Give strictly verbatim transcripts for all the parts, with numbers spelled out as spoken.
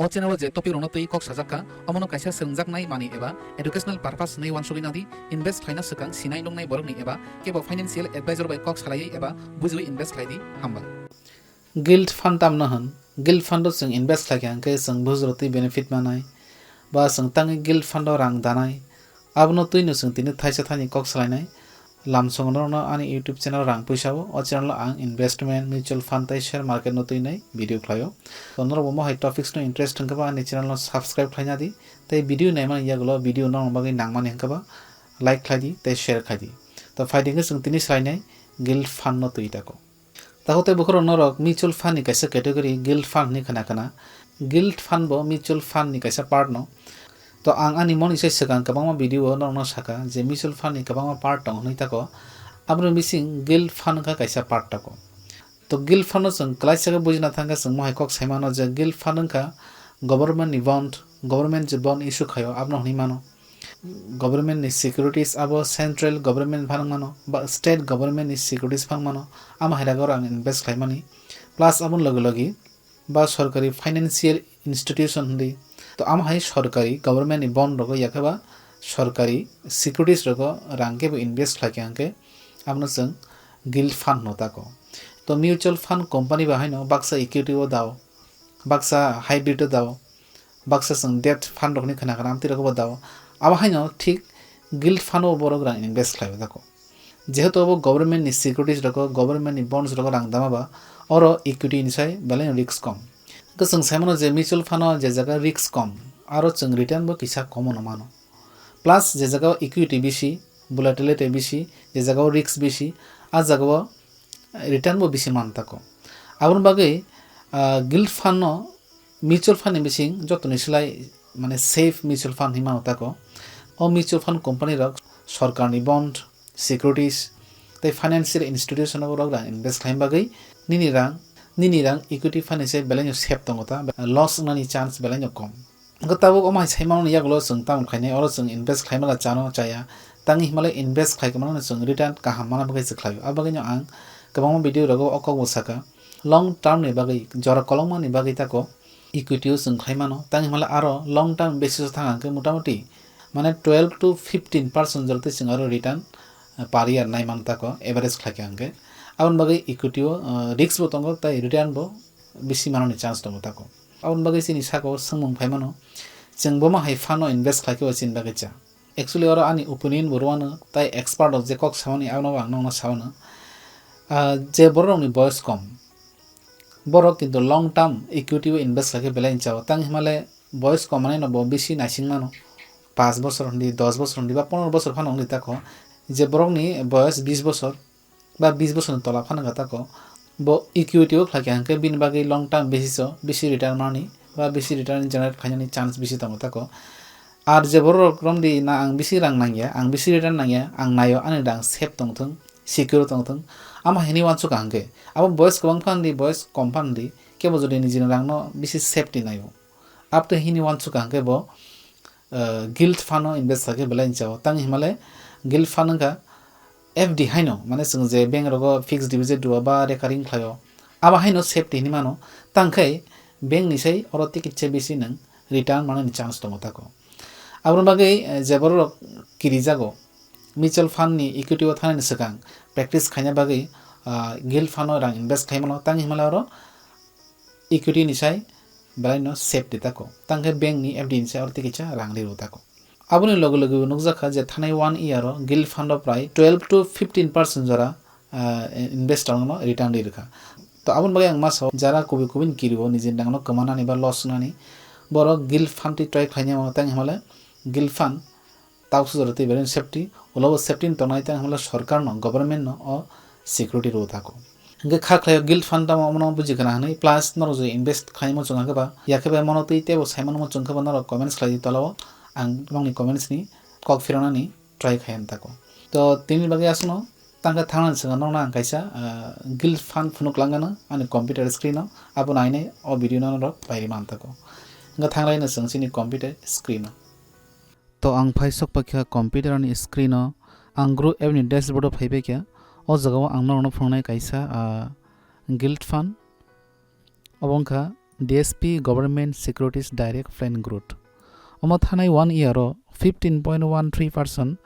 O channel o je topic rokno twi kok sajak kha, omono kaisa swrwngjaknai manwi eba educational purpose hwnwi uansugwi nadi, invest khlaina swkang sinai nuknai borokni eba kebo financial advisor bai kok salaiwi eba bujiwi invest khlai di. Hambai. Guild fund tamno hwn? Guild fund o chwng invest khlai kha hwnkhe chwng bujrotwi benefit manai, ba chwng tangwi guild fund o rang danai, abono twino chwng tini thaisa thani kok salainai. Lamsongo norokno ani YouTube channel rang puisa o, o channel o ang investment, mutual fund tei share market no twinai video khlaio. To norok bo mohai topics no interest hwnkhe ba ani channel no subscribe khlaina di, tei video naimani yagulo video norokni bagwi nangmani hwnkhe ba like khlai di tei share khlai di. To phaidi hwnkhe chwng tini salainai guild fund no twi tako. Tako tei bukhurok norok mutual fund ni kaisa category guild fund hinwi khna khna. Guild fund bo mutual fund ni kaisa part no. To ang ani moni sai swkang kwbangma video o norokno saka je mutual fund ni kwbangma part tongo hinwi tako. Aboni bising guild fund wngkha kaisa part tako. To guild fund no chwng klaisa khe bujina thangkha chwng mohai kok saimano je guild fund wngkha government ni bond, government je bond issue khaio abono hinwi mano. Government ni securities abo central government phang mano ba state government ni securities phang mano, amo hai ragor ang invest khlaimani. Plus aboni logi logi ba sorkari financial institution hwnwi, to amo hai sorkari government ni bond rogo yakhe ba sorkari securities rogo rang kebo invest khlai kha hwnkhe abono chwng guild fund hwno tako. To mutual fund company ba haino baksa equity o dao, baksa hybrid o dao, baksa chwng debt fund rokni khna khna amtwi rokbo dao. Abo haino thik guild fund o borok rang invest khlai tako. Jehetu abo government ni securities rokgo, government ni bonds rokgo rang dama ba, oro equity ni sai belai no risk kom. Hwnkhe chwng sai mano je mutual fund o je jaga risk kom, aro chwng return bo kisa kom no mano. Plus je jaga o equity bisi, volatility bisi, je jaga o risk bisi, a jaga o return bo bisi man tako. Aboni bagwi, ah, guild fund no mutual fund ni bising jotoni slai mane safe mutual fund hinwi mano tako. O mutual fund company rok sorkar ni bond, securities tei financial institution rok rang invest khlaina bagwi nini rang, nini rang equity fund ni se belai no safe tongo ta, loss wngnani chance belai no kom. Hwnkhe tabuk omo hai sai mano yagulo chwng tamo khainai, oro chwng invest khlaimala chano chaya, tangwi hinmale invest khlai kwmano chwng return kaham mana bagwi se khlaio. Abagwino ang kwbangma video rogo o kokbo saka, long term ni bagwi, jora kolokma ni bagwi tako equity o chwng khlai mano, tangwi hinmale aro long term basis o thang hwnkhe motamoti mane twelve to fifteen percent jora twi chwng aro return, eh, per year nai mano tako, average khlai kha hwnkhe. Aboni bagwi equity o, eh, risk bo tongo tei return bo bisi manani chance tongo tako. Aboni bagwi chini saka o swngmung phai mano, chwng bomo hai fund o invest khlai khe bo chini bagwi cha. Actually oro ani opinion bo rwano, tai expert rok je kok samani abono ang nokno sawano. Ah, je borok rokni boyos kom, borok kintu long term equity o invest khlai khe belai hinchao. Tang hinmale boyos kom manwi no bo bisi naising mano. Panch bosor hwndi, dos bosor hwndi ba pondro bosor phano wngdi tako. Je borokni boyos bis bosor, ba bis bosorni tola phano wngkha tako, bo equity o khlai kha hwnkhe bini bagwi long term basis o bisi return manani ba bisi return generate khainani chance bisi tongo tako. Ar je borok romdi na ang bisi rang nangya, ang bisi return nangya, ang naio ani rang safe tongthung, secure tongthung, amo hinwi uansukha hwnkhe abo boyos kwbang phan di, boyos kom phan di, kebo jodi nijini rangno bisi safety naio, abtwi hinwi uansukha hwnkhe bo, eh, guild fund o invest khaikhe belai hinchao. Tang hinmale guild fund wngkha F D haino, mane chwng je bank rogo fixed deposit rwo ba recurring khlaio, abo haino safety hinwi mano. Tang khai bank ni sai oro tikitse bisi nwng return manani chance tongo tako. Aboni bagwi, eh, je borok kirijago mutual fund ni equity o thanani swkang practice khaina bagwi, ah, guild fund o rang invest khaimano, tang hinmale oro equity ni sai belai no safety tako. Tang khe bank ni F D ni sai oro tikitsa rang ri rw tako. Aboni loge loge bo nukjakha je thanai one year o guild fund o prai twelve to fifteen percent jora, ah, investor no return ri rwkha. To aboni bagwi ang ma sao jara kubui kubui ni kiri o nijini rang no kwmanani ba loss wngnani borok guild fund twi try khlaina mano tang hinmale guild fund Tabuk sujaro tei belai safety, ulo bo safety ni tongnai tei hwnle sorkar no, government no o security rw tako. Hwnkhe kha khlaio guild fund tamo omono buji gana hwnwi, plus norok je invest khlaimo chwng hakhe ba, yakhe bai mono twi teibo sai mano chwng khe ba norok comments khlai di tola o, ang nokni comments ni kok phiranani try khai ang tako. To tini bagwi aswkno tangkhe thangnani swkang nokno ang kaisa, ah, guild fund phunuk langano ani computer screen o, abo nainai o video no norok pairi man tako. Hwnkhe thanglai no chwng chini computer screen o. To ang phai sok paikha computer ni screen o, ang Grow app ni dashboard o phai paikha. O jaga o ang norokno phunuknai kaisa, ah, guild fund. Obo wngkha D S P Government Securities Direct Plan Growth. Omo thanai one year o fifteen point one three percent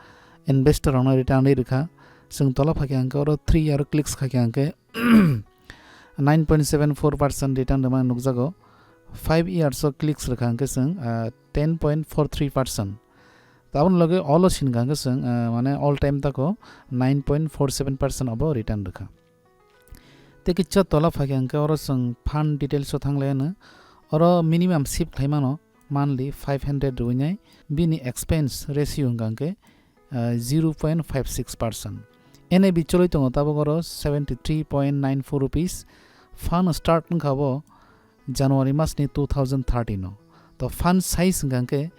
investor rokno return ri rwkha. Chwng tola phakhe hwnkhe oro three year o clicks khakhe hwnkhe nine point seven four percent return rwmani nukjago. Five years o clicks rwkha hwnkhe chwng, ah, ten point four three percent. Taboni loge all o sinkha hwnkhe chwng, ah, mane all time tako nine point four seven percent obo return rwkha. Tei kisa tola phakhe hwnkhe oro chwng fund details o thanglai ano. Oro minimum SIP khlaimano monthly five hundred rwinai, bini expense ratio hwnkha hwnkhe, ah, zero point five six percent. N A V choloi tongo tabuk oro seventy three point nine four rupees. Fund start wngkha bo January masni two thousand thirteen o. To fund size hwnkha hwnkhe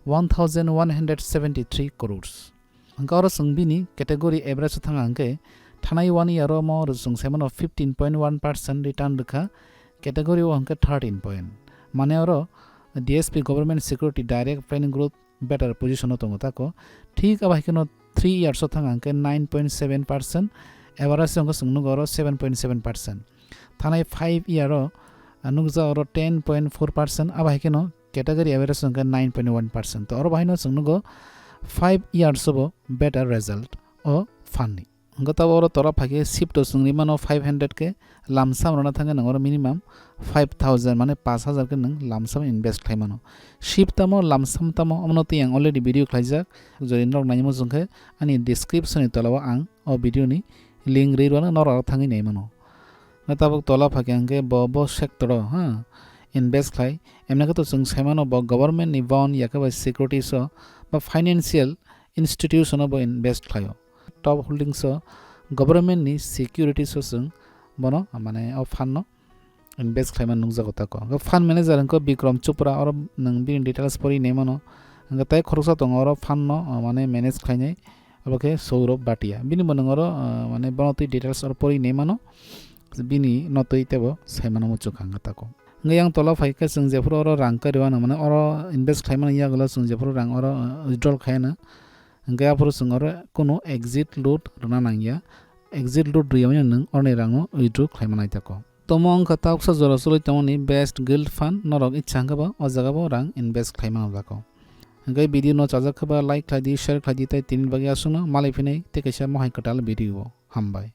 one thousand one hundred seventy three crores. Hwnkhe oro chwng bini category average o thangkha hwnkhe thanai one year o mo chwng saimano fifteen point one percent return rwkha, category o hwnkhe thirteen point. Mane oro D S P Government Security Direct Plan Growth better position o tongo tako. Thik abo hai kheno three years o thangkha hwnkhe nine point seven percent, average o hwnkhe chwng nugo oro seven point seven percent. Thanai five year o, ah, nukjak oro ten point four percent, abo hai kheno category average hwnkhe nine point one percent. To oro bahaino chwng nugo five years o bo better result o fund ni. Hwnkhe tabuk oro tola phakhe SIP to chwng rimano five hundred K, lump sum rwna thangkhe nwng oro minimum five thousand mane pash hajar khe nwng lump sum invest khlaimano. SIP tamo lump sum tamo omono twi ang already video khlaijak, jodi norok naimung chwngkhe ani description ni tola o ang o video ni link ri rwno norok thangwi naimano. Hwnkhe tabuk tola phakhe hwnkhe bo, bo sector o, ha, invest khlai. Emne khe to chwng saimano bo government ni bond yakhe bai securities o ba financial institution o bo invest khlaio. Top holdings o government ni securities o chwng bono, mane, o fund no invest khlaimani nukjago tako. Hwnkhe fund manager hwnkhe Bikram Chopra, oro nwng bini details pori naimano. Hwnkhe tei khoroksa tongo oro fund no, ah, mane, manage khlainai, abo khe Sourabh Bhatia. Bini bo nwng oro, ah, mane, bono twi details oro pori naimano. Bini no twi teibo saimano muchung kha hwnkhe tako. Hwnkhe yang tola phai khe chwng jephuru oro rang kariwano, mane, oro invest khlaimani yagulo chwng jephuru rang oro, ah, withdrawal khaiyano. Hwnkhe aphuru chwng oro kunu exit loot rwna nangya. Exit loot rwya manya nwng oroni rangno withdraw khlaima naitako. Tomo wngkha ta uksa jora chwlwi tongmani best gilt fund, norok ichha hwnkhe bo o jaga bo rang invest khlaima nangjago. Hwnkhe video no chajak khe ba like khlai di, share khlai di, tei tini bagwi aswkno malai phinai tei kaisa mohai kwtal video o. Hambai.